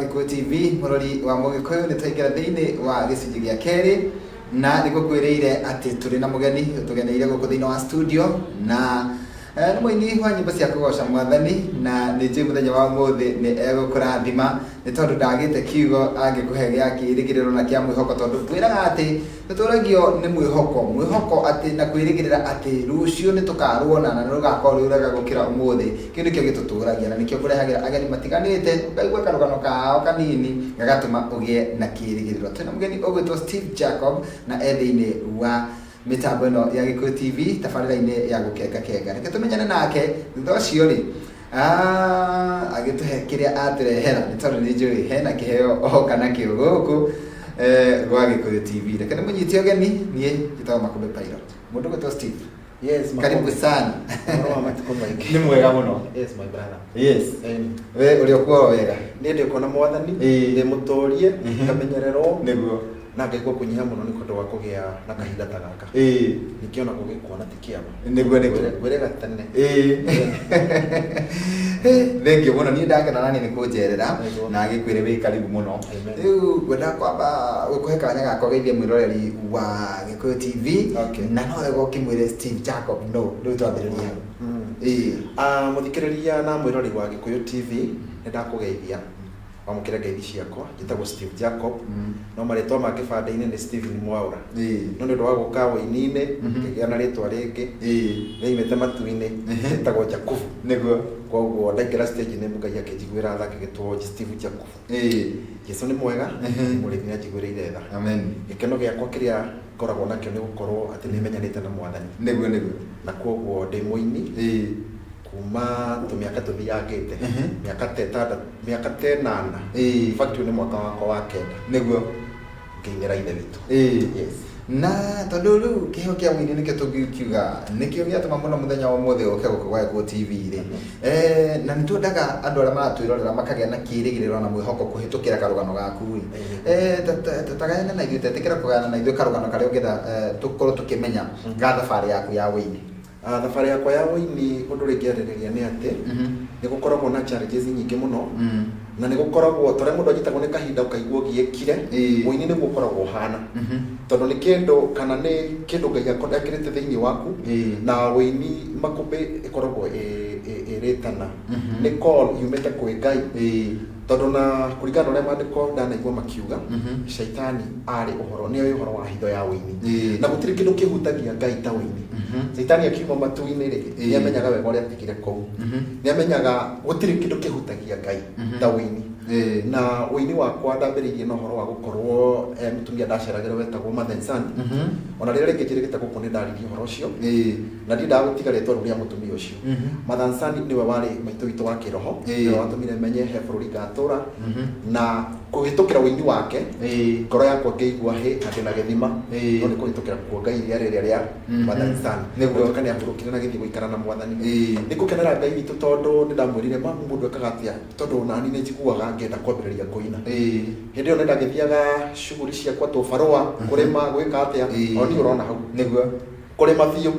Gĩkũyũ TV, mũrori wa Mũgĩkũyũ, nĩ twaingĩra thĩinĩ wa gĩcunjĩ gĩa kerĩ na nĩ ngũkwĩrĩire atĩ tũrĩ na mũgeni ũtũgeneire gũkũ thĩinĩ wa studio na nĩ mũini wa nyĩmbo cia kũgoca mwathani na nĩ njũĩ mũthenya wa ũmũthĩ nĩ egũkũrathima nĩ tondũ ndagĩte kiugo angĩkũhe gĩa kĩĩrĩgĩrĩro na kĩa mwĩhoko tondũ ngwĩraga atĩ tũtũragio nĩ mwĩhoko, mwĩhoko atĩ na kwĩrĩgĩrĩra atĩ rũciũ nĩ tũkaruona na nĩ rũgakorwo rwĩ rwega gũkĩra ũmũthĩ. Kĩu nĩkĩo gĩtũtũragia na nĩkĩo ngũrehagĩra ageni matiganĩte ũkaigua karũgano kao kanini gagatũma ũgĩe na kĩĩrĩgĩrĩro. Twĩna mũgeni ũgwĩtwo Steve Jacob na e thĩinĩ wa mĩtambo ĩno ya Gĩkũyũ TV tabarĩra-inĩ ya Gũkenga Kenga. Reke tũmenyane nake thutha ũcio rĩ agĩtũhe kĩrĩa atũrehera nĩ tondũ nĩ njũĩ hena kĩheo oka nakĩo gũkũ gwa Gĩkũyũ TV. Reke ndĩmũnyite ũgeni, niĩ njĩtagwo Makũmbĩ Pilot. Mũndũ ũgwĩtwo Steve. Yes, Karibu Makombe. sana. Ũhoro wa matukũ maingĩ. Nĩ mwega mũno. Yes, my brother. Yes. Ĩni. We ũrĩ okuo wega. Niĩ ndĩ kuona mwathani, Ĩĩ. ndĩ mũtũrie, ngamenyererwo, Nĩguo. na ngaigua kũnyiha mũno nĩ ũndũ wa kũgĩa na kahinda ta gaka. Ningĩ ona gũgĩkuona ti kĩama. Nĩguo nĩguo. Ngwĩrĩga tene. Ĩĩ. Thengiũ mũno, niĩ ndakena nani nĩ kũnjerera Nĩguo. na ngĩkwĩre wĩ karibu mũno. Amen. Rĩu ngwenda kwamba gũkũhe kanya ga kũgeithia mwĩroreri wa Gĩkũyũ TV Okay. na no wega ũkĩmwĩre Steve Jacob no rĩu twambĩrĩrie hau. Ĩĩ. Mũthikĩrĩria na mwĩroreri wa Gĩkũyũ TV, nĩ ndakũgeithia. Wamũkĩre ngeithi ciakwa, njĩtagwo Steve Jacob, no marĩtwa ma kĩbandĩ-inĩ nĩ Stephen Mwaũra. No nĩ ũndũ wa gũka ũini-inĩ, ngĩgĩa na rĩtwa rĩngĩ, rĩaimĩte matu-inĩ, rĩtagwo Jakubu. Nĩguo. Koguo ndaingĩra stage-inĩ Ngai akĩnjiguĩra tha ngĩgĩtwo Steve Jakubu. Jesu nĩ mwega, nĩ mũrĩmi nĩ anjiguĩrĩire tha. Amen. Gĩkeno gĩakwa kĩrĩa ngoragwo nakĩo nĩ gũkorwo atĩ nĩ menyanĩte na Mwathani. Nĩguo nĩguo. Na koguo ndĩ mũini. Kuma tũmĩaka tũthiangĩte, mĩaka ta ĩtandatũ, mĩaka ta ĩnana, in fact ũyũ nĩ mwaka wakwa wa kenda Nĩguo. ngĩinĩra Ithe witũ. Yes. Na tondũ rĩu kĩheo kĩa ũini nĩkĩo tũngiuga nĩkĩo gĩatũma mũno mũthenya wa ũmũthĩ ũke gũkũ gwa Gĩkũyũ TV rĩ, na nĩ twendaga andũ arĩa maratwĩrorera makagĩa na kĩrĩgĩrĩro na mwĩhoko kũhĩtũkĩra karũgano gaku rĩ, ta gayana na ithuĩ, ta ĩtĩkĩra kũgayana na ithuĩ karũgano karĩa ũngĩenda tũkorwo tũkĩmenya ga thabarĩ yaku ya ũini. Thabarĩ yakwa ya ũini ũndũ ũrĩa ingĩarĩrĩria nĩ atĩ nĩ gũkoragwo na challenges nyingĩ mũno na nĩ gũkoragwo ta ũrĩa mũndũ anyitagwo nĩ kahinda ũkaigua ũgiĩkire, ũini nĩguo ũkoragwo ũhana tondũ nĩ kĩndũ kana nĩ kĩndũ Ngai ekĩrĩte thĩinĩ waku na ũini makũmbĩ ĩkoragwo ĩrĩtana nĩ call yumĩte kwĩ Ngai. Tondũ na kũringana na ũrĩa maandĩko ndanaigua makiuga, Shaitani arĩ ũhoro, nĩoĩ ũhoro wa hitho ya ũini. Na gũtirĩ kĩndũ kĩhutagia Ngai ta ũini. Shaitani akiuma matu-inĩ-rĩ, nĩamenyaga wega ũrĩa atigire kũu. Nĩamenyaga gũtirĩ kĩndũ kĩhutagia Ngai ta ũini. Na ũini wakwa ndambĩrĩirie na ũhoro wa gũkorwo mũtumia ndaceragĩra wetagwo Mother and Son. Ona rĩrĩa rĩngĩ njĩrĩgĩte gũkũ nĩndaririe ũhoro ũcio. Na ndiendaga gũtiga rĩtwa rĩu rĩa mũtumia ũcio. Mathansani nĩwe warĩ maitũ witũ wa kĩroho, nĩwe watũmire menye he bũrũri ngatũra, na kũhĩtũkĩra ũini wake, ngoro yakwa ngĩigua hĩ na ndĩna gĩthima, no nĩ kũhĩtũkĩra kuonga iria rĩrĩa rĩa Mathansani. Gũtuĩka nĩ ahurũkire na agĩthiĩ gũikara na Mwathani. Nĩ ngũkenera Ngai witũ tondũ nĩ ndamwĩrire mamu mũndũ ekaga atĩa, tondũ nani nĩ njiguaga ngĩenda kwambĩrĩria kũina. Hĩndĩ ĩyo nĩ ndagĩthiaga cuguri ciakwa tũbarũa, kũrĩma, gwĩka atĩa, o niĩ ũrona hau. Nĩguo. Kũrĩma biũ.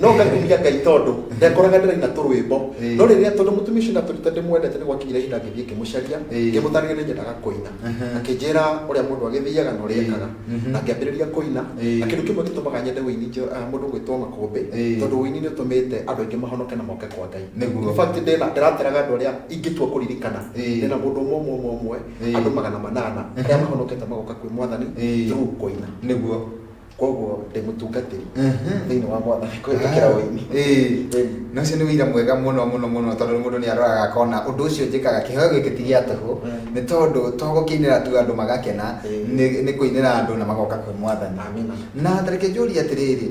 No ngakumia Ngai tondũ ndekoraga ndĩraina tũrwĩmbo. No rĩrĩa tondũ mũtumia ũcio ndatũrĩte ndĩmwendete nĩ gwakinyire ihinda ngĩthiĩ ngĩmũcaria, ngĩmũtarĩria nĩ nyendaga kũina. Akĩnjĩra ũrĩa mũndũ agĩthiaga na ũrĩa ekaga. Na ngĩambĩrĩria kũina. Na kĩndũ kĩmwe gĩtũmaga nyende ũini mũndũ ũgwĩtwo Makũmbĩ, tondũ ũini nĩ ũtũmĩte andũ aingĩ mahonoke na moke kwa Ngai. In fact ndĩna ndĩrataraga andũ arĩa ingĩtua kũririkana, ndĩna mũndũ ũmwe ũmwe ũmwe ũmwe, andũ 800 arĩa mahonokete magoka kwĩ Mwathani through kũina. Kwoguo ndĩ mũtungatĩri thĩinĩ wa Mwathani kũhĩtũkĩra ũini. Ĩĩ. Na ũcio nĩ ũira mwega mũno mũno mũno tondũ mũndũ nĩ aroraga akona ũndũ ũcio njĩkaga kĩheo gĩkĩ ti gĩa tũhũ nĩ tondũ to gũkĩinĩra tu andũ magakena nĩ kũinĩra andũ na magoka kwĩ Mwathani. Amina. Na ta reke njũrie atĩrĩrĩ,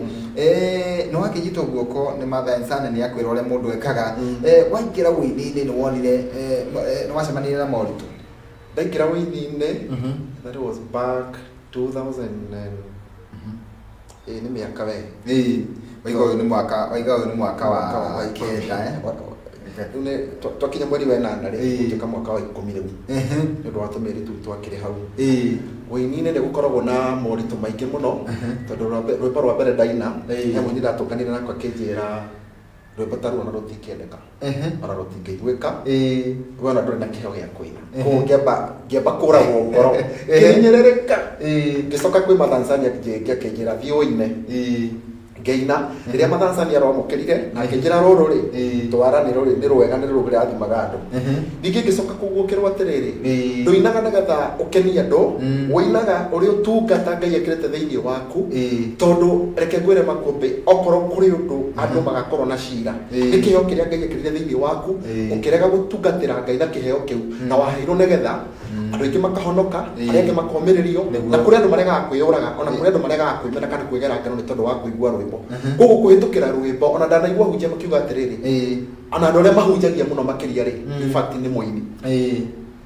nĩ wakĩnyitwo guoko nĩ Mother and Son nĩ akwĩra ũrĩa mũndũ ekaga, waingĩra ũini-inĩ nĩ wonire, nĩ wacemanirie na moritũ? Ndaingĩra ũini-inĩ, that was back 2000 and ĩĩ nĩ mĩaka we. Ĩĩ, waiga ũyũ nĩ mwaka, waiga ũyũ nĩ mwaka wa Mwaka wa ikũmi. kenda, eh? Rĩu nĩ twakinya mweri wa ĩnana rĩ, gũtuĩka mwaka wa 10 rĩu. Nĩ ũndũ wa tũmĩeri tũu twakĩrĩ hau. Ũini-inĩ nĩ gũkoragwo na moritũ maingĩ mũno, tondũ rwĩmbo rwa mbere ndaina, he mũini ndatũnganire nake akĩnjĩra, Rwĩmbo ta ruo ona rũtingĩendeka, ona rũtingĩiguĩka. We ona ndũrĩ na kĩheo gĩa kũina. Koguo ngĩamba kũragwo ngoro, ngĩhinyĩrĩrĩka. Ngĩcoka kwĩ Matanzania ngĩ akĩnjĩra, "Thiĩ ũine." Ngĩina. Rĩrĩa Matanzania aramũkĩrire na akĩnjĩra, "Rũrũ rĩ, twara, nĩ rũrĩ, nĩ rwega, nĩ rũrathimaga andũ." Ningĩ ngĩcoka kũguũkĩrwo atĩrĩrĩ, ndũinaga nĩgetha ũkenie andũ, ũinaga ũrĩ ũtungata Ngai ekĩrĩte thĩinĩ waku. Tondũ reke ngwĩre Makũmbĩ, okorwo kũrĩ ũndũ andũ magakorwo na cira, nĩ kĩheo kĩrĩa Ngai ekĩrire thĩinĩ waku. Ũkĩrega gũtungatĩra Ngai na kĩheo kĩu na waheirwo nĩgetha andũ aingĩ makahonoka, arĩa angĩ makomĩrĩrio, na kũrĩ andũ maregaga kwĩyũraga, ona kũrĩ andũ maregaga kwĩmena kana kwĩgera ngero nĩ tondũ wa kũigua rwĩmbo. Koguo kũhĩtũkĩra rwĩmbo, ona ndanaigua hunjia makiuga atĩrĩrĩ, ona andũ arĩa mahunjagia mũno makĩria rĩ, in fact nĩ mũini,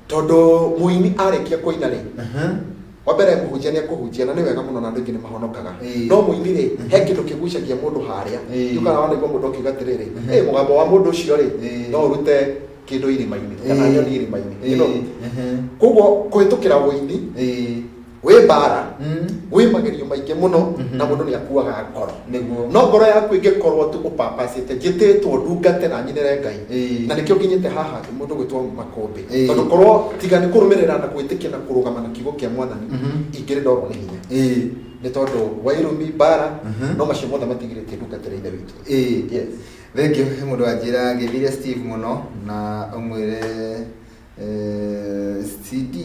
tondũ mũini arĩkia kũina rĩ, wa mbere mũhunjia nĩ ekũhunjia na nĩ wega mũno na andũ aingĩ nĩ mahonokaga, no mũini rĩ, he kĩndũ kĩgucagia mũndũ harĩa. Ndiũkaga wanaigua mũndũ akiuga atĩrĩrĩ, "Ĩ, mũgambo wa mũndũ ũcio rĩ, no ũrute kĩndũ irima-inĩ kana nyoni irima-inĩ." Koguo kũhĩtũkĩra ũini wĩ mbara, wĩ magerio maingĩ mũno, na mũndũ nĩ akuaga ngoro. No ngoro yaku ĩngĩkorwo tu ũpapacĩte, njĩtĩtwo ndungate na nyinĩre Ngai, na nĩkĩo nginyĩte haha mũndũ gwĩtwo Makũmbĩ, tondũ korwo tiga nĩ kũrũmĩrĩra na gwĩtĩkia na kũrũgama na kiugo kĩa Mwathani, ingĩrĩ ndorwo nĩ hinya, nĩ tondũ wa irumi, mbara, no macio mothe matigirĩtie ndungatĩre Ithe witũ. Yes. Thank you. He mũndũ wanjĩra ngĩthire Steve mũno na ũmwĩre CD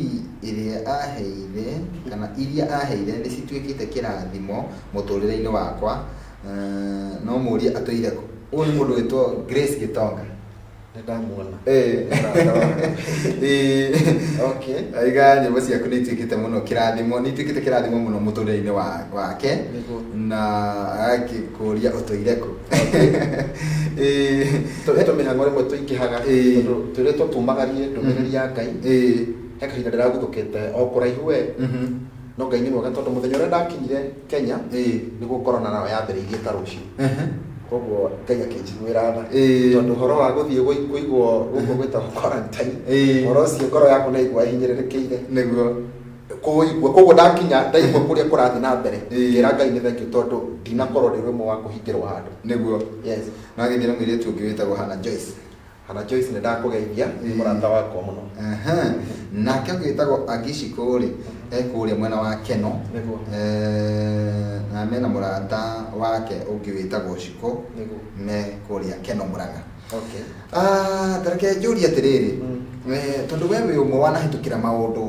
ĩrĩa aheire kana iria aheire nĩ cituĩkĩte kĩrathimo mũtũrĩre-inĩ wakwa. No mũrie atũire kũ. Ũyũ nĩ mũndũ wĩtwo Grace Gĩtonga. Nĩ ndamuona. Mũrata wakwa. Okay. Aiga nyĩmbo ciaku nĩ ituĩkĩte mũno kĩrathimo, nĩ ituĩkĩte kĩrathimo mũno mũtũrĩre-inĩ wake. Na agakĩkũria ũtũire kũ. Tũmĩhang'o rĩmwe tũingĩhaga, tondũ twĩrĩtwo tumagarie ndũmĩrĩri ya Ngai. He kahinda ndĩraguthũkĩte o kũraihu we, no Ngai nĩ mwega, tondũ mũthenya ũrĩa ndakinyire Kenya nĩguo corona nayo yambĩrĩirie ta rũciũ. Koguo Ngai akĩnjiguĩra tha, tondũ ũhoro wa gũthiĩ kũigwo gũkũ gwĩtagwo quarantine, ũhoro ũcio ngoro yakwa nĩ yaigua ĩhinyĩrĩrĩkĩire kũigua. Koguo ndakinya ndaigua kũrĩa kũrathiĩ na mbere, ngĩra Ngai nĩ thank you, tondũ ndinakorwo ndĩ rũmwe wa kũhingĩrwo handũ. Yes. Na agĩthiĩ na mũirĩtu ũngĩ wĩtagwo Hannah Joyce. Hannah Joyce, nĩ ndakũgeithia, nĩ mũrata wakwa mũno. Nake ũngĩ wĩtagwo Agishiko rĩ, e kũrĩa mwena wa Keno. Na mena mũrata wake ũngĩ wĩtagwo Shiko, me kũrĩa Keno Murang'a. Ah, ta reke njũrie atĩrĩrĩ, tondũ we wĩ ũmwe wanahĩtũkĩra maũndũ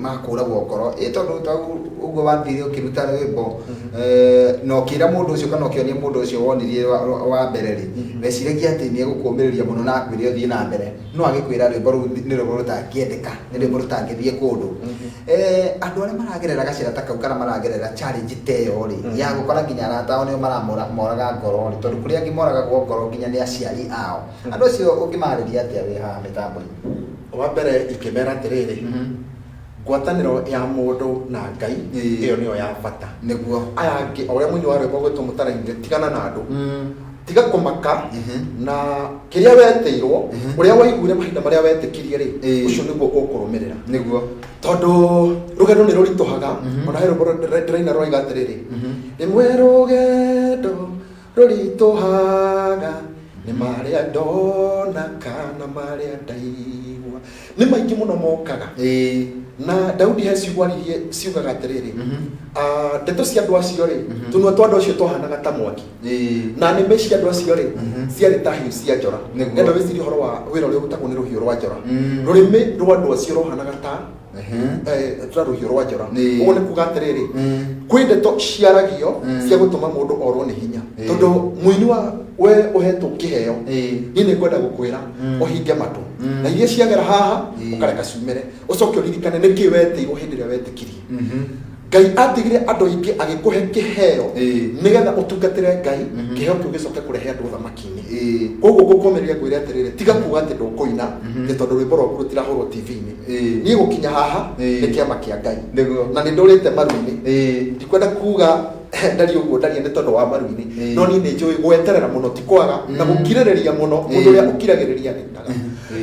ma kũragwo ngoro, ĩ tondũ ta ũguo wathire ũkĩruta rwĩmbo, na ũkĩra mũndũ ũcio kana ũkĩonia mũndũ ũcio wonirie wa mbere rĩ, weciragia atĩ nĩ egũkũmĩrĩria mũno na akwĩre ũthiĩ na mbere, no agĩkwĩra rwĩmbo rũu nĩ rwĩmbo rũtangĩendeka, nĩ rwĩmbo rũtangĩthiĩ kũndũ. Andũ arĩa maragerera gacĩra ta kau kana maragerera challenge ta ĩyo rĩ, ya gũkora nginya arata ao nĩo maramoraga ngoro rĩ, tondũ kũrĩ angĩ moragagwo ngoro nginya nĩ aciari ao, andũ acio ũngĩmarĩria atĩa wĩ haha mĩtambo-inĩ? Wa mbere ingĩmera atĩrĩrĩ, ngwatanĩro ya mũndũ na Ngai, ĩyo nĩyo ya bata. Aya angĩ, o ũrĩa mũini wa rwĩmbo gwĩtwo mũtarainire, tigana na andũ, tiga kũmaka, na kĩrĩa wetĩirwo, ũrĩa waiguire mahinda marĩa wetĩkirie rĩ, ũcio nĩguo ũkũrũmĩrĩra. Tondũ rũgendo nĩ rũritũhaga. Ona he rwĩmbo ndĩraina rũraiga atĩrĩrĩ, rĩmwe rũgendo rũritũhaga nĩ marĩa ndona kana marĩa ndaigua, nĩ maingĩ mũno mokaga. Na Daudi he ciugo aririe ciugaga atĩrĩrĩ, ndeto cia andũ acio rĩ, tũnua twa andũ acio twahanaga ta mwaki, na nĩmĩ cia andũ acio rĩ, ciarĩ ta hiũ cia njora. Enda wĩcirie ũhoro wa wĩra ũrĩa ũrutagwo nĩ rũhiũ rwa njora. Rũrĩmĩ rwa andũ acio rwahanaga ta ta rũhiũ rwa njora. Ũguo nĩ kuga atĩrĩrĩ, kwĩ ndeto ciaragio cia gũtũma mũndũ orwo nĩ hinya, tondũ mũini wa we ũhetwo kĩheo, niĩ nĩ ngwenda gũkwĩra ũhinge matũ, na iria ciagera haha ũkareka ciumĩre, ũcoke ũririkane nĩkĩ wetĩirwo hĩndĩ ĩrĩa wetĩkirie. Ngai atigire andũ aingĩ agĩkũhe kĩheo nĩgetha ũtungatĩre Ngai, kĩheo kĩu gĩcoke kũrehe andũ ũthamaki-inĩ. Koguo ngũkũmĩrĩria ngwĩre atĩrĩrĩ, tiga kuga atĩ ndũkũina nĩ tondũ rwĩmbo rwaku rũtirahũrwo TV-inĩ. Niĩ gũkinya haha nĩ kĩama kĩa Ngai. Na nĩ ndũrĩte maru-inĩ. Ndikwenda kuga ndaria ũguo ndaria nĩ tondũ wa maru-inĩ, no niĩ nĩ njũĩ gweterera mũno ti kwaga, na gũkirĩrĩria mũno, mũndũ ũrĩa ũkiragĩrĩria nĩtaga.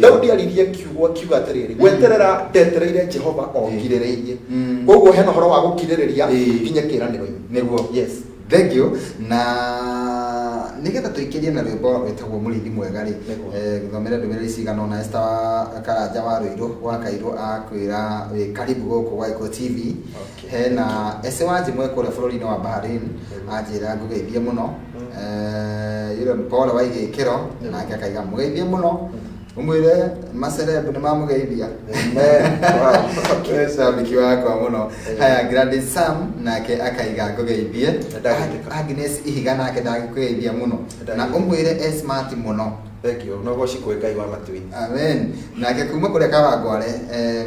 Daudi aririe kiugo akiuga atĩrĩrĩ, gweterera ndetereire Jehova o ngirĩrĩirie. Koguo hena ũhoro wa gũkirĩrĩria nginya kĩĩranĩro-inĩ. Yes. Thank you. Na Nĩgetha tũikĩrie na rwĩmbo rwĩtagwo Mũrĩithi Mwega rĩ, gũthomera ndũmĩrĩri cigana ũna. Esther wa Karanja wa Rũirũ wa Kairũ akwĩra wĩ karibu gũkũ gwa Gĩkũyũ TV. Hena Ese wa Njimwe kũrĩa bũrũri-inĩ wa Bahrain, anjĩra ngũgeithie mũno. Yule mpole wa igĩkĩro nake akaiga mũgeithie mũno, ũmwĩre macerebu nĩ mamũgeithia. Amen. Shabiki wakwa mũno. Haya, Gladys Sam nake akaiga ngũgeithie. Ndagĩtĩka. Agnes Ihiga nake ndagĩkũgeithia mũno na ũmwĩre e smart mũno. Thank you. No goci kwĩ Ngai wa matu-inĩ. Amen. Nake kuma kũrĩa Kawangware,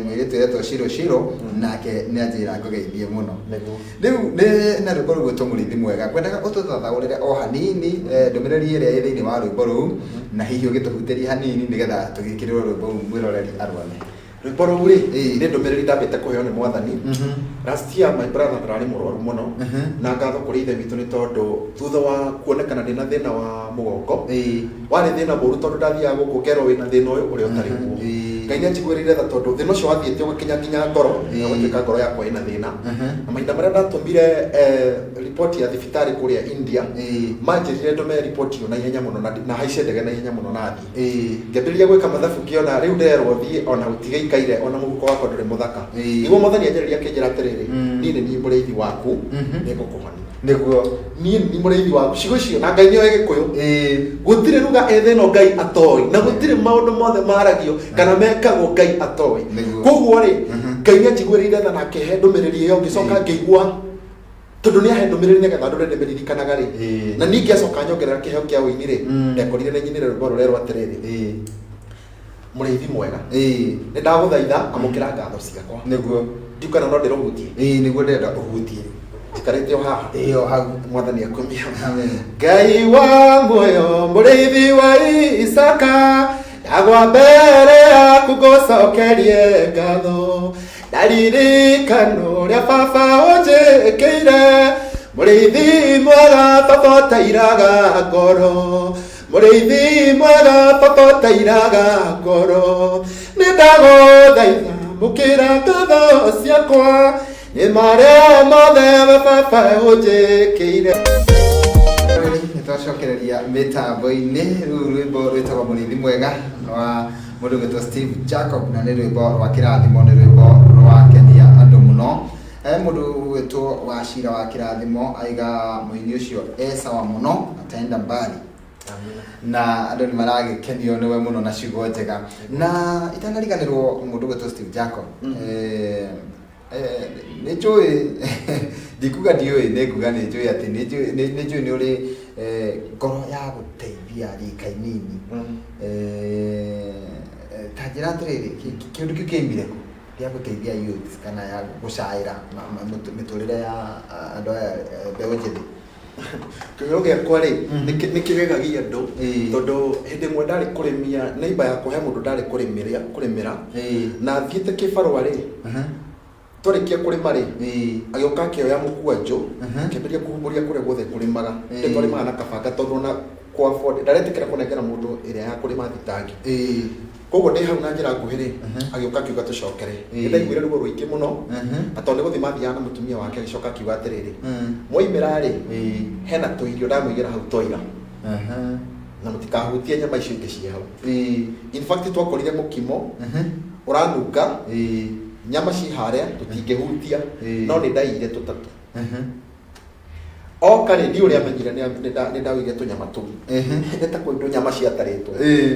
mũirĩtu ũretwo Shiro Shiro nake nĩ anjĩra ngũgeithie mũno. Nĩguo. Rĩu nĩ na rwĩmbo rũgwĩtwo Mũrĩithi Mwega, ngwendaga ũtũthathaũrĩre o hanini ndũmĩrĩri ĩrĩa ĩ thĩinĩ wa rwĩmbo rũu, na hihi ũgĩtũhutĩrie hanini nĩgetha tũgĩkĩrĩrwo rwĩmbo rũu mwĩroreri arone. Rwĩmbo rũu rĩ, nĩ ndũmĩrĩri ndambĩte kũheo nĩ Mwathani. Last year my brother ndararĩ mũrwaru mũno, na ngatho kũrĩ Ithe witũ nĩ tondũ thutha wa kuonekana ndĩna thĩna wa mũgongo, warĩ thĩna mũru tondũ ndathiaga gũkũ ngerwo wĩna thĩna ũyũ ũrĩa ũtarĩ guo. Ngai nĩ anjiguĩrĩire tha tondũ thĩna ũcio wathiĩte ũgakinya nginya ngoro, na ũgatuĩka ngoro yakwa ĩna thĩna. Na mahinda marĩa ndatũmire riboti ya thibitarĩ kũrĩa India, manjĩrire ndũme riboti ĩyo na ihenya mũno na haice ndege na ihenya mũno na thiĩ. Ngĩambĩrĩria gwĩka mathabu ngĩona rĩu nderwo thiĩ ona gũtigĩikaire ona mũhuko wakwa ndũrĩ mũthaka. Nĩguo Mwathani anjarĩria akĩnjĩra atĩrĩrĩ, niĩ nĩ niĩ mũrĩithi waku, nĩngũkũhonia. Nĩguo. Niĩ nĩ niĩ mũrĩithi waku. Ciugo icio na Ngai nĩoĩ Gĩkũyũ. Gũtirĩ ruga ĩ thĩ ĩno Ngai atoĩ, na gũtirĩ maũndũ mothe maragio kana mekagwo Ngai atoĩ. Koguo rĩ, Ngai nĩ anjiguĩrĩire tha na akĩhe ndũmĩrĩri ĩyo, ngĩcoka ngĩigua tondũ nĩ ahe ndũmĩrĩri nĩgetha ndũre ndĩmĩririkanaga rĩ, na ningĩ acoka nyongerera kĩheo kĩa ũini rĩ, ndekorire nĩ nyinire rwĩmbo rũrerwo atĩrĩrĩ, Mũrĩithi mwega, nĩ ndagũthaitha amũkĩra ngatho ciakwa. Nĩguo. Ndiũ kana no ndĩrũhutie. Ĩĩ, nĩguo ndĩrenda ũhutie. Njikarĩte o haha. Ĩĩ, o hau. Mwathani akumio. Amen. Ngai wa muoyo, mũrĩithi wa Isaka, ndagwa mbere yaku ngũcokerie ngatho. Ndaririkana ũrĩa baba ũnjĩkĩire, mũrĩithi mwega baba ũtairaga ngoro, mũrĩithi mwega baba ũtairaga ngoro. Nĩ ndagũthaitha mũkĩra ngatho ciakwa, nĩ marĩa mothe we baba ũnjĩkĩire. Nĩ twacokereria mĩtambo-inĩ. Rĩu rwĩmbo rwĩtagwo Mũrĩithi Mwega rwa mũndũ ũgwĩtwo Steve Jacob, na nĩ rwĩmbo rwa kĩrathimo, nĩ rwĩmbo rwakenia andũ mũno. Mũndũ ũgwĩtwo Wacira wa kĩrathimo aiga mũini ũcio e sawa mũno, ataenda mbali, na andũ nĩ maragĩkenio nĩwe mũno na ciugo njega. Na itanariganĩrwo, mũndũ ũgwĩtwo Steve Jacob, nĩ njũĩ, ndikuga ndiũĩ, nĩ nguga nĩ njũĩ atĩ nĩ njũĩ nĩ ũrĩ ngoro ya gũteithia rika inini. Ta njĩra atĩrĩrĩ, kĩũndũ kĩu kĩaumire kũ gĩa gũteithia youth kana ya gũcaĩra mĩtũrĩre ya andũ aya mbeũ njĩthĩ? Kĩheo gĩakwa rĩ, nĩ kĩgegagia andũ, tondũ hĩndĩ ĩmwe ndarĩ kũrĩmia neighbor yakwa, he mũndũ ndarĩ kũrĩmĩra, na thiĩte kĩbarũa rĩ, twarĩkia kũrĩma rĩ, agĩũka akĩoya mũkwanjũ, akĩambĩrĩria kũhumbũria kũrĩa guothe kũrĩmaga. Rĩu twarĩmaga na kabanga tondũ ona kwa afford ndaretĩkĩra kũnengera mũndũ ĩrĩa ya kũrĩma thitangi. Koguo ndĩ hau na njĩra nguhĩ rĩ, agĩũka akiuga tũcokere. Nĩ ndaiguire ruo rũingĩ mũno, na tondũ nĩ gũthiĩ mathiaga na mũtumia wake, agĩcoka akiuga atĩrĩrĩ, mwoimĩra rĩ, hena tũirio ndamũigĩra hau twaira, na mũtikahutie nyama icio ingĩ ciĩ hau. In fact twakorire mũkimo ũranunga, nyama ciĩ harĩa tũtingĩhutia, no nĩ ndaiyire tũtatũ. Oka rĩ, ndiũĩ ũrĩa amenyire nĩ ndaũire tũnyama tũu. Nĩ ta kũndũ nyama ciatarĩtwo.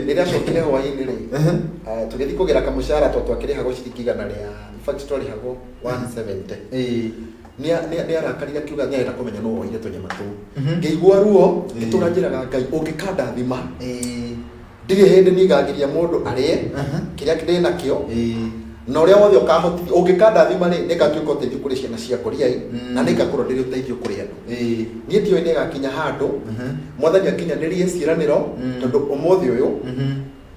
Rĩrĩa acokire hwaĩ-inĩ rĩ, tũgĩthiĩ kũgĩra kamũcara tondũ twakĩrĩhagwo ciringi igana rĩa, in fact twarĩhagwo 170. Nĩ arakarire akiuga nĩ arenda kũmenya nũ woire tũnyama tũu. Ngĩigua ruo, ngĩtũra njĩraga Ngai ũngĩkandathima, ndirĩ hĩndĩ niĩ ngagiria mũndũ arĩe kĩrĩa ndĩ nakĩo, na ũrĩa wothe ũkahotithia ũngĩkandathima rĩ, nĩngatuĩka ũteithio kũrĩ ciana cia ngoriai, na nĩngakorwo ndĩrĩ ũteithio kũrĩ andũ. Niĩ ndiũĩ nĩgakinya handũ Mwathani akinyanĩrie ciĩranĩro, tondũ ũmũthĩ ũyũ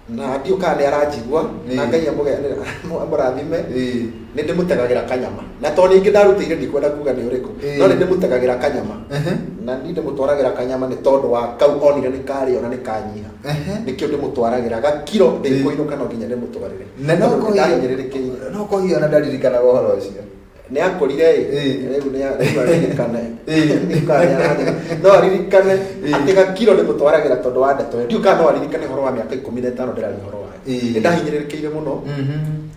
na ndiũ kana nĩ aranjigua, na Ngai amũrathime, nĩ ndĩmũtegagĩra kanyama, na tondũ ningĩ ndarutĩire ndikwenda kuga nĩ ũrĩkũ, no nĩ ndĩmũtegagĩra kanyama, na niĩ ndĩmũtwaragĩra kanyama nĩ tondũ wa kau onire nĩ karĩo na nĩ kanyiha. Nĩkĩo ndĩmũtwaragĩra gakiro, ndĩkũinũka no nginya ndĩmũtwarĩre. Na no Tondũ nĩndahinyĩrĩrĩkĩire. No kũhia na ndaririkanaga ũhoro ũcio. Nĩ akũrire ĩ. Rĩu nĩ rĩu aririkane. Rĩu kana nĩ araririkana. No aririkane atĩ gakiro ndĩmũtwaragĩra tondũ wa ndeto ĩyo. Ndiũĩ kana no aririkane ũhoro wa mĩaka 15 ndĩraria ũhoro wayo. Nĩ ndahinyĩrĩrĩkĩire mũno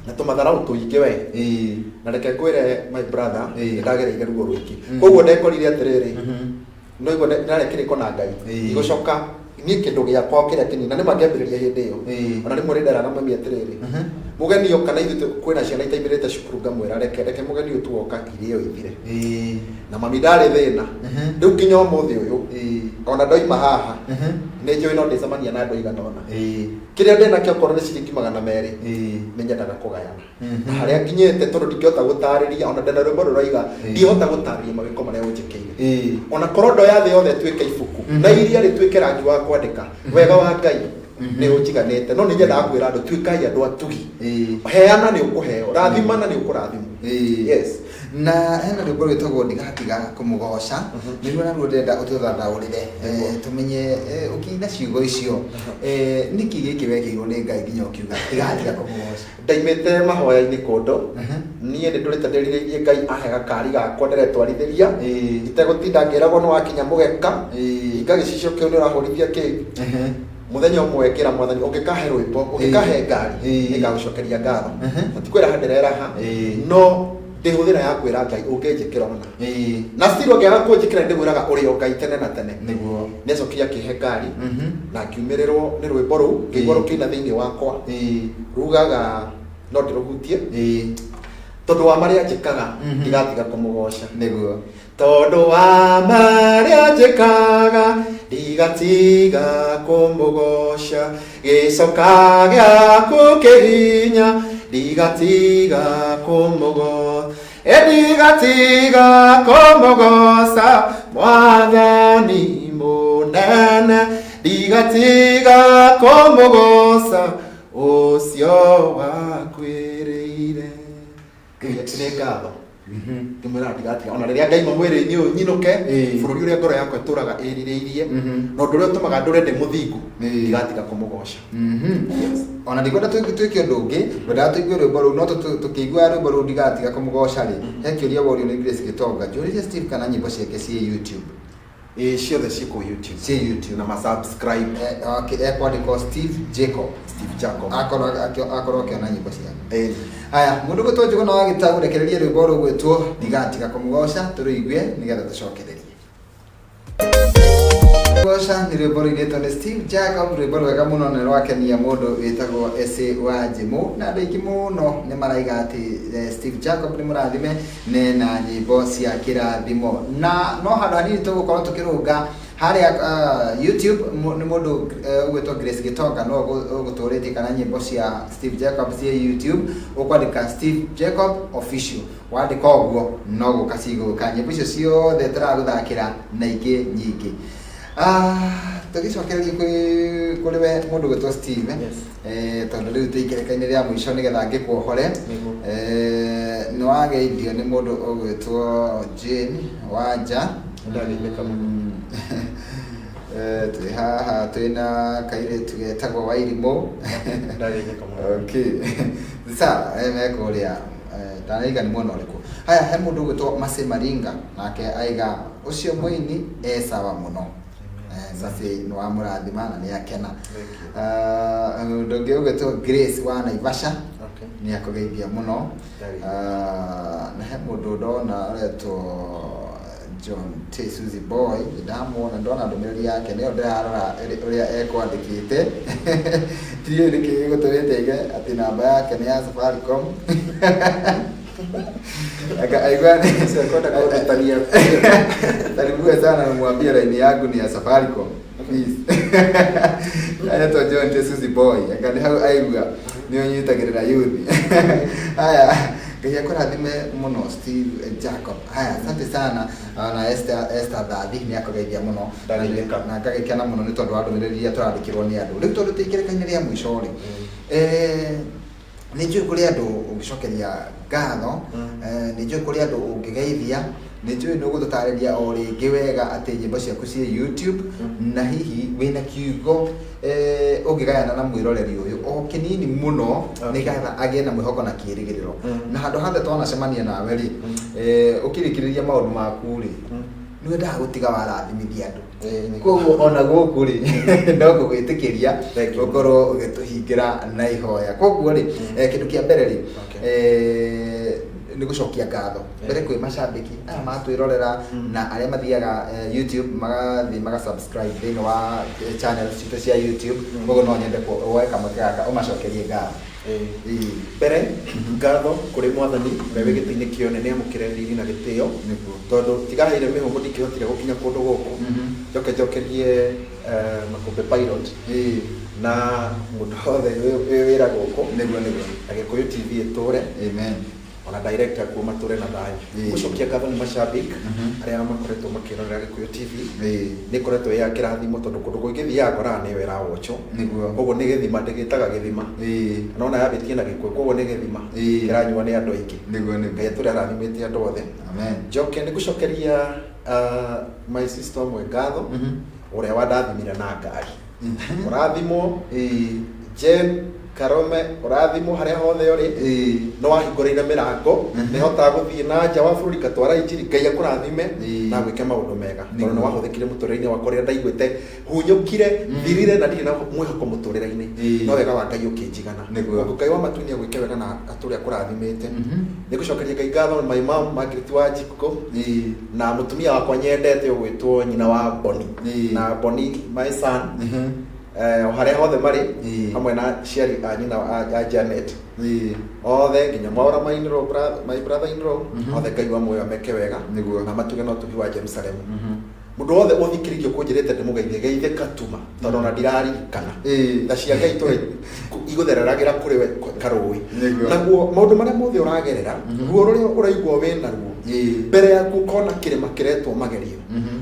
na tũmatharau tũingĩ we. Na reke ngwĩre, my brother, nĩ ndagereire ruo rũingĩ. Koguo ndekorire atĩrĩrĩ, no igua ndarĩa kĩrĩko na Ngai. Igũcoka niĩ kĩndũ gĩakwa kĩrĩa kĩnini, na nĩma ngĩambĩrĩria hĩndĩ ĩyo. Ona rĩmwe nĩ nderaga mami atĩrĩrĩ, mũgeni oka na ithuĩ kwĩna ciana itaimĩrĩte cukuru, ngamwĩra reke mũgeni ũyũ tu oka irĩo ithire. Na mami ndarĩ thĩna. Rĩu nginya ũmũthĩ ũyũ, ona ndoima haha, nĩ njũĩ no ndĩcemania na andũ aigana ũna. Kĩrĩa ndĩnakĩo okorwo nĩ ciringi 200, nĩ nyendaga kũgayana. Na harĩa nginyĩte, tondũ ndingĩhota gũtarĩria, ona ndĩna rwĩmbo rũroiga, ndihota gũtarĩria mawĩko marĩa ũnjĩkĩire. Ona korwo ndo ya thĩ yothe ĩtuĩke ibuku, na iria rĩtuĩke rangi wa kwandĩka, wega wa Ngai nĩ ũnjiganĩte. No nĩ nyendaga kwĩra andũ, tuĩkai andũ atugi. Heana nĩ ũkũheo, rathimana nĩ ũkũrathimwo. Yes. Na hena rwĩmbo rwĩtagwo Ndigatiga Kũmũgoca, nĩruo naruo ndĩrenda ũtũthathaũrĩre, tũmenye ũkĩina ciugo icio, nĩkĩ gĩkĩ wekĩirwo nĩ Ngai nginya ũkiuga ndigatiga kũmũgoca? Ndaimĩte mahoya-inĩ kũndũ, niĩ nĩ ndũrĩte ndĩrirĩirie Ngai ahe gakari gakwa ndĩretwarithĩria, itegũtinda ngĩragwo nĩ wakinya mũgeka, hinga gĩcicio kĩu nĩ ũrahũrithia kĩ. Mũthenya ũmwe ngĩra Mwathani, ũngĩkahe rwĩmbo, ũngĩkahe ngari, nĩngagũcokeria ngatho. Na ti kwĩraha ndĩreraha, no ndĩhũthĩra ya kwĩra Ngai ũngĩnjĩkĩra ona. Na still ũngĩaga kũnjĩkĩra, nĩndĩmwĩraga ũrĩ o Ngai tene na tene. Nĩacokire akĩhe ngari, na ngiumĩrĩrwo nĩ rwĩmbo rũu, ngĩigua rũkĩina thĩinĩ wakwa. Rugaga no ndĩrũhutie, tondũ wa marĩa njĩkaga, ndigatiga kũmũgoca. Tondũ wa marĩa njĩkaga, ndigatiga kũmũgoca. Gĩcoka gĩaku kĩhinya, ndigatiga kũmũgoca. Ndigatiga kũmũgoca, Mwathani mũnene, ndigatiga kũmũgoca, ũcio wakwĩrĩire. Nĩ ngatho ngĩmwĩra ndigatiga ona rĩrĩa ngaima mwĩrĩ-inĩ ũyũ nyinũke bũrũri ũrĩa ngoro yakwa ĩtũraga ĩrirĩirie, na ũndũ ũrĩa ũtũmaga ndũre ndĩ mũthingu, ndigatiga kũmũgoca. Yes. Ona ndikwenda twĩke ũndũ ũngĩ, ngwendaga tũigue rwĩmbo rũu, no tũkĩiguaga rwĩmbo rũu Ndigatiga Kũmũgoca rĩ, he kĩũria worio nĩ Grace Gĩtonga, njũrĩrie Steve kana nyĩmbo ciake ciĩ YouTube. Ĩĩ, ciothe ciĩ kũu YouTube. Ciĩ YouTube. Na ma subscribe. Okay, ekwandĩkwo Steve Jacob. Steve Jacob. Akorwo akĩona nyĩmbo ciake. Haya, mũndũ gwĩtwo Njũgũna wa Gĩtaũ, rekereria rwĩmbo rũgwĩtwo Ndigatiga Kũmũgoca tũrũigue nĩgetha tũcokererie. Goca nĩ rwĩmbo rũinĩtwo nĩ Steve Jacob, rwĩmbo rwega mũno na rwakenia mũndũ wĩtagwo Ese wa Njimũ, na andũ aingĩ mũno nĩ maraiga atĩ Steve Jacob nĩ mũrathime nĩ na nyĩmbo cia kĩrathimo. Na no handũ hanini tũgũkorwo tũkĩrũnga harĩa YouTube, nĩ mũndũ ũgwĩtwo Grace Gĩtonga no ũgũtũrĩtie kana nyĩmbo cia Steve Jacob ciĩ YouTube. Ũkwandĩka Steve Jacob Official, wandĩka ũguo no gũka cigũka nyĩmbo icio ciothe tũragũthakĩra na ingĩ nyingĩ. Tũgĩcokereria kũrĩ we mũndũ gwĩtwo Steve, tondũ rĩu twĩ ikereka-inĩ rĩa mũico nĩgetha ngĩkuohore. Nĩ wageithio nĩ mũndũ ũgwĩtwo Jane Wanja. Ndageithĩka mũno. Twĩ haha twĩna kairĩtu getagwo Wairimũ. Ndageithĩka mũno. Okay. Sa me kũrĩa ndanaiga nĩ mwena ũrĩkũ. Haya, he mũndũ ũgwĩtwo Mase Maringa, nake aiga ũcio mũini e sawa mũno. Mase nĩ wamũrathima na nĩ akena. Thank you. Ũndũ ũngĩ ũgwĩtwo Grace wa Naivasha nĩ akũgeithia mũno. Very Na he mũndũ ndona aretwo John T Suzy Boy, ndamuona, ndona ndũmĩrĩri yake, nĩyo ndĩrarora ũrĩa ekwandĩkĩte, ndiũĩ nĩkĩ gĩgũtũmĩte aige atĩ namba yake nĩ ya Safaricom. Aigua Ũcio ekwenda kũndutania. Karibue sana, namwambia laini yangu ni ya Safaricom. Please. Aretwo John T Suzy Boy. Anga nĩ hau aigua nĩ ũnyitagĩrĩra youth. Haya, Ngai akũrathime mũno Steve Jacob. Haya, asante sana. Na Esther Thathi nĩ akũgeithia mũno. Ndageithĩka. Na ngagĩkena mũno nĩ tondũ wa ndũmĩrĩri iria tũrandĩkĩrwo nĩ andũ. Rĩu tondũ twĩ ikereka-inĩ rĩa mũico rĩ, Nĩ njũĩ kũrĩ andũ ũngĩcokeria ngatho, nĩ njũĩ kũrĩ andũ ũngĩgeithia, nĩ njũĩ nĩ ũgũtũtarĩria o rĩngĩ wega atĩ nyĩmbo ciaku ciĩ YouTube, na hihi wĩna kiugo ũngĩgayana na mwĩroreri ũyũ o kĩnini mũno, nĩgetha agĩe na mwĩhoko na kĩĩrĩgĩrĩro. Na handũ hothe twanacemania nawe rĩ, ũkĩrĩkĩrĩria maũndũ maku rĩ, nĩ wendaga gũtiga warathimithia andũ. Koguo ona gũkũ rĩ, no gũgwĩtĩkĩria Thank you. ũkorwo ũgĩtũhingĩra na ihoya. Koguo rĩ, kĩndũ kĩa mbere rĩ, nĩ gũcokia ngatho mbere kwĩ macambĩki aya matwĩrorera na arĩa mathiaga YouTube magathiĩ magasubscribe thĩinĩ wa channel citũ cia YouTube. Koguo no nyende woe kamweke gaka ũmacokerie ngatho. Mbere ngatho kũrĩ Mwathani ũrĩa wĩ gĩtĩ-inĩ kĩa ũnene, amũkĩre riri na gĩtĩo, tondũ tigaheire mĩhũmũ ndingĩhotire gũkinya kũndũ gũkũ. Njoke njokerie Makũmbĩ Pilot na mũndũ wothe wĩ wĩra gũkũ, Nĩguo nĩguo. na Gĩkũyũ TV ĩtũre, Amen. Ona director kuo matũre na thayũ. Gũcokia ngatho nĩ macambik arĩa makoretwo makĩrorera Gĩkũyũ TV. Nĩ ĩkoretwo ĩ ya kĩrathimo, tondũ kũndũ kũingĩ thiaga ngoraga nĩyo ĩrawochwo. Koguo nĩ gĩthima, ndĩgĩtaga gĩthima. Nona yambĩtie na Gĩkũyũ, koguo nĩ gĩthima kĩranyua nĩ andũ aingĩ. Nĩguo nĩguo. Ngai atũre arathimĩte andũ othe. Amen. Njoke nĩ gũcokeria my sister ũmwe ngatho, ũrĩa wandathimire na ngari. Ũrathimwo. Jane Karome, ũrathimwo harĩa hothe ũrĩ. Nĩ wahingũrĩire mĩrango, nĩ hotaga gũthiĩ na nja wa bũrũri ngatwara injiri. Ngai akũrathime na gwĩke maũndũ mega, tondũ nĩ wahũthĩkire mũtũrĩre-inĩ wakwa rĩrĩa ndaiguĩte hunyũkire, thirire na ndirĩ na mwĩhoko mũtũrĩre-inĩ, no wega wa Ngai ũkĩnjigana. Koguo Ngai wa matu-inĩ agwĩke wega na atũre akũrathimĩte. Nĩ ngũcokeria Ngai ngatho my mom Margaret Wanjikũ, na mũtumia wakwa nyendete ũgwĩtwo nyina wa Boni, na Boni my son, o harĩa hothe marĩ, hamwe na aciari a nyina a Janet, othe nginya Mwaura, my in-law, my brother in law, othe Ngai wa muoyo ameke wega na matuge na ũtugi wa Jerusalemu. Mũndũ wothe ũthikĩrĩirie ũkũnjĩrĩte ndĩmũgeithie, geithe katuma, tondũ ona ndiraririkana. Tha cia Ngai tũrĩ igũthereragĩra kũrĩ we karũĩ. Naguo maũndũ marĩa mothe ũragerera, ruo rũrĩa ũraigua wĩ naruo, mbere yaku ũkona kĩrĩma kĩretwo magerio,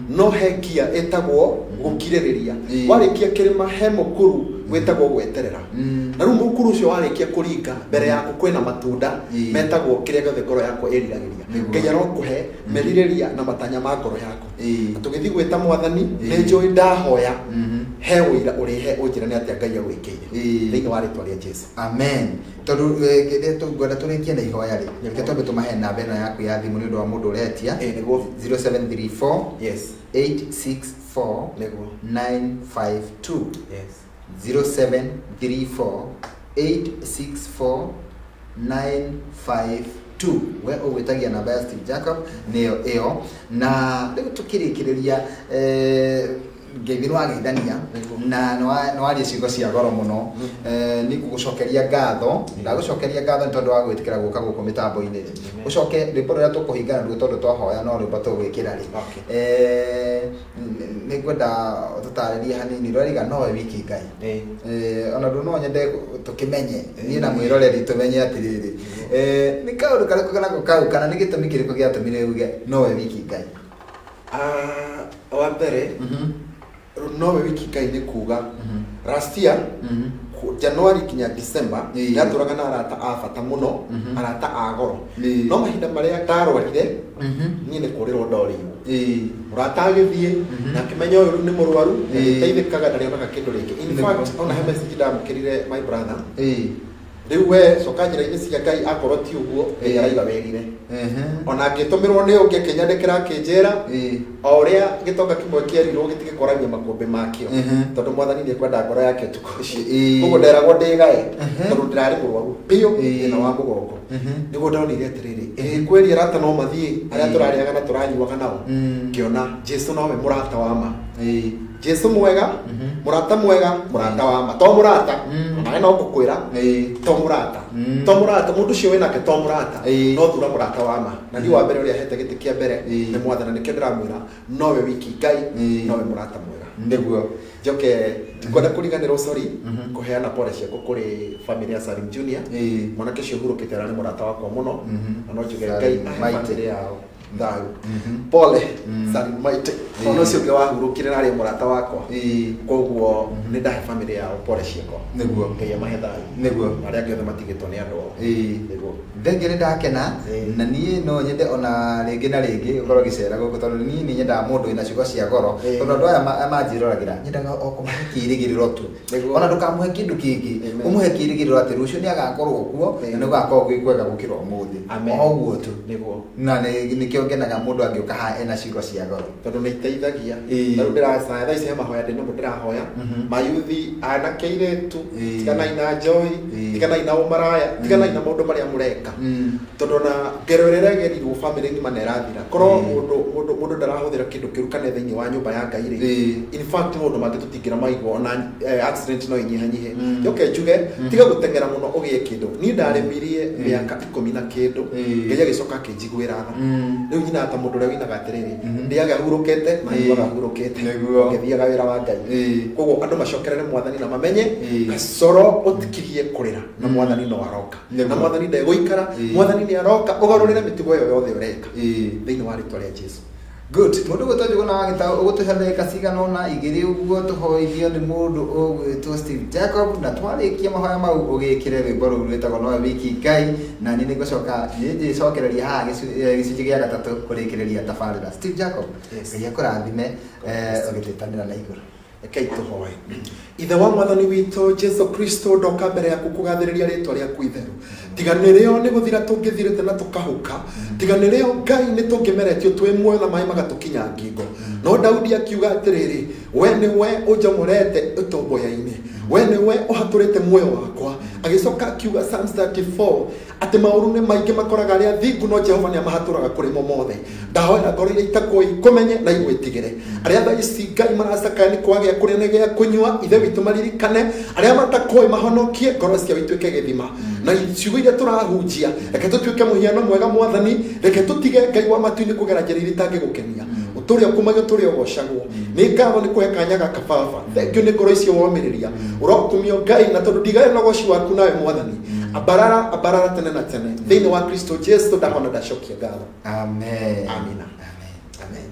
no he ngia ĩtagwo gũkirĩrĩria. Warĩkia kĩrĩma, he mũkuru wĩtagwo gweterera. Na rĩu mũkuru ũcio warĩkia kũringa, mbere yaku kwĩna matunda metagwo kĩrĩa gĩothe ngoro yakwa ĩriragĩria. Ngai arokũhe merirĩria na matanya ma ngoro yaku. Na tũgĩthiĩ gwĩta Mwathani, nĩ njũĩ ndahoya he ũira ũrĩhe ũnjĩre nĩ atĩa Ngai agwĩkĩire, thĩinĩ wa rĩtwa rĩa Jesu. Amen. Tondũ ngwenda tũrĩkie na ihoya rĩ, reke twambe tũmahe namba ĩno yaku ya thimũ nĩ ũndũ wa mũndũ ũretia. Nĩguo. 0734 864 952. 0734 864 952. We ũgwĩtagia namba ya Steve Jacob nĩyo ĩyo. Na rĩu tũkĩrĩkĩrĩria, ngeithi nĩ wageithania na nĩ waria ciugo cia goro mũno. Nĩ ngũgũcokeria ngatho, ndagũcokeria ngatho nĩ tondũ wa gwĩtĩkĩra gũka gũkũ mĩtambo-inĩ rĩ. Ũcoke rwĩmbo rũrĩa tũkũhingana ruo, tondũ twahoya no rwĩmbo tũgwĩkĩra rĩ, nĩ ngwenda ũtũtarĩrie hanini rwariga nowe wiki Ngai. Ona ndũ no nyende tũkĩmenye niĩ na mwĩroreri tũmenye atĩrĩrĩ, nĩ kaũndũ karĩkũ nako kau, kana nĩ gĩtũmi kĩrĩkũ gĩatũmire uge nowe wiki Ngai? Wa mbere, nowe wiki Ngai nĩ kuga last year, January nginya December, ndatũraga na arata a bata mũno, arata a goro, no mahinda marĩa ndarwarire, niĩ nĩ kũrĩrwo ndorĩirwo. Mũrata agĩthiĩ na akĩmenya ũyũ rĩu nĩ mũrwaru, ndeithĩkaga, ndarĩonaga kĩndũ rĩngĩ. In fact, ona he message ndamũkĩrire, my brother, rĩu we coka njĩra-inĩ cia Ngai, akorwo ti ũguo Ngai araiga werire. Ona angĩtũmĩrwo nĩ ũngĩ akĩnyandĩkĩra akĩnjĩra, o ũrĩa gĩtonga kĩmwe kĩerirwo gĩtigĩkorania makũmbĩ makĩo, tondũ Mwathani nĩ ekwenda ngoro yake ũtukũ ũcio. Koguo nderagwo ndĩgae, tondũ ndĩrarĩ mũrwaru biũ, thĩna wa mũgongo. Nĩguo ndonire atĩrĩrĩ, ĩĩ kweri arata no mathiĩ, arĩa tũrarĩaga na tũranyuaga nao. Ngĩona Jesu nowe mũrata wa ma, Jesu mwega, mũrata mwega, mũrata wa ma, to mũrata. Onawe no ngũkwĩra, to mũrata, to mũrata, mũndũ ũcio wĩnake to mũrata. No thura mũrata wa ma, na niĩ wa mbere ũrĩa hete gĩtĩ kĩa mbere nĩ Mwathani. Nĩkĩo ndĩramwĩra nowe wiki Ngai, nowe mũrata mwega. Njoke ndikwenda kũriganĩrwo, sorry, kũheana pole ciakwa kũrĩ family ya Salim Junior. Mwanake ũcio ũhurũkĩte ararĩ mũrata wakwa mũno, na no njuge Ngai Salim ahe Mighty. family yao. Thayũ, pole Salim Maite. Ona ũcio ũngĩ wahurũkire na arĩ mũrata wakwa. Koguo nĩ ndahe family yao pole ciakwa. Ngai amahe thayũ. Na arĩa angĩ othe matigĩtwo nĩ andũ ao. Nĩguo. Thengiũ, nĩ ndakena. Na niĩ no nyende ona rĩngĩ na rĩngĩ ũkorwo ũgĩcera gũkũ, tondũ niĩ nĩ nyendaga mũndũ wĩna ciugo cia goro. Tondũ andũ aya manjĩroragĩra, nyendaga o kũmahe kĩĩrĩgĩrĩro tu. Ona ndũkamũhe kĩndũ kĩngĩ. Amen. Ũmũhe kĩĩrĩgĩrĩro atĩ rũciũ nĩ agakorwo kuo na nĩ gũgakorwo gwĩ kwega gũkĩra ũmũthĩ. Amen. O ũguo tu. Nĩguo. Na nĩkĩo ngenaga mũndũ angĩũka haha ena ciugo cia goro. Tondũ nĩ iteithagia. Rĩu ndĩracaya thaa ici, he mahoya ndĩ namo ndĩrahoya. Mayuthi, anake, airĩtu, tiganai na njohi, tiganai na ũmaraya, tiganai na maũndũ marĩa mũreka. Tondũ ona ngero ĩrĩa ĩregerirwo family ng'ima na ĩrathira, korwo mũndũ ndarahũthĩra kĩndũ kĩũru kana thĩinĩ wa nyũmba ya Ngai rĩ, in fact maũndũ mangĩ tũtingĩra maigua, ona accident no inyihanyihe. Njoke njuge, tiga gũteng'era mũno ũgĩe kĩndũ. Niĩ ndarĩmirie mĩaka 10 na kĩndũ, Ngai agĩcoka akĩnjiguĩra tha. Rĩu nyinaga ta mũndũ ũrĩa winaga atĩrĩrĩ, ndĩaga hurũkĩte na nyuaga hurũkĩte, ngĩthiaga wĩra wa Ngai. Koguo andũ macokerere Mwathani na mamenye gacoro ũtikirie kũrĩra na Mwathani no aroka. Na Mwathani ndegũikara. Mwathani nĩ aroka ũgarũrĩre mĩtugo ĩyo yothe ũreka thĩinĩ wa rĩtwa rĩa Jesu. Good. Mũndũ ũgwĩtwo Njũgũna wa Gĩtaũ ũgũtũhe ndagĩka cigana ũna igĩrĩ ũguo tũhoithio nĩ mũndũ ũgwĩtwo Steve Jacob, na twarĩkia mahoya mau ũgĩkĩre rwĩmbo rũu rwĩtagwo Nowe Wiki Ngai, na niĩ nĩngũcoka nĩnjĩcokereria haha gĩcunjĩ gĩa gatatũ kũrĩkĩrĩria tabarĩra. Steve Jacob, Yes. Ngai akũrathime ũgĩtwĩtanĩra na igũrũ. Rekei tũhoe. Ithe wa Mwathani witũ Jesu Kristo, ndoka mbere yaku kũgathĩrĩria rĩtwa rĩaku itheru. Tiga nĩrĩo nĩ gũthira tũngĩthirĩte na tũkahũka. Tiga nĩrĩo Ngai nĩ tũngĩmeretio twĩ muoyo na maĩ magatũkinya ngingo. No Daudi akiuga atĩrĩrĩ, we nĩwe ũnjomorete ũtomboya-inĩ, we nĩwe ũhatũrĩte muoyo wakwa. Agĩcoka akiuga Psalms 34 atĩ maũru nĩ maingĩ makoraga arĩa thingu, no Jehova nĩ amahatũraga kũrĩ mo mothe. Ndahoera ngoro iria itakũĩ kũmenye na igwĩtigĩre. Arĩa thaa ici Ngai maracakaya nĩ kwaga gĩa kũrĩa na gĩa kũnyua, Ithe witũ maririkane. Arĩa matakũĩ mahonokie, ngoro ciao ituĩke gĩthima. Na ciugo iria tũrahunjia, reke tũtuĩke mũhiano mwega Mwathani, reke tũtige Ngai wa matu-inĩ kũgera njĩra iria itangĩgũkenia. Ũtũre ũkumagio, ũtũre ũgocagwo. Nĩ ngatho nĩ kũhe kanya gaka Baba. Thengiũ nĩ ngoro icio womĩrĩria. Ũrokumio Ngai, na tondũ ndigaya na ũgoci waku nawe Mwathani. Ambarara, ambarara tene na tene. Thĩinĩ wa Kristo Jesu ndahona ndacokia ngatho. Amen. Amina. Amen. Amen.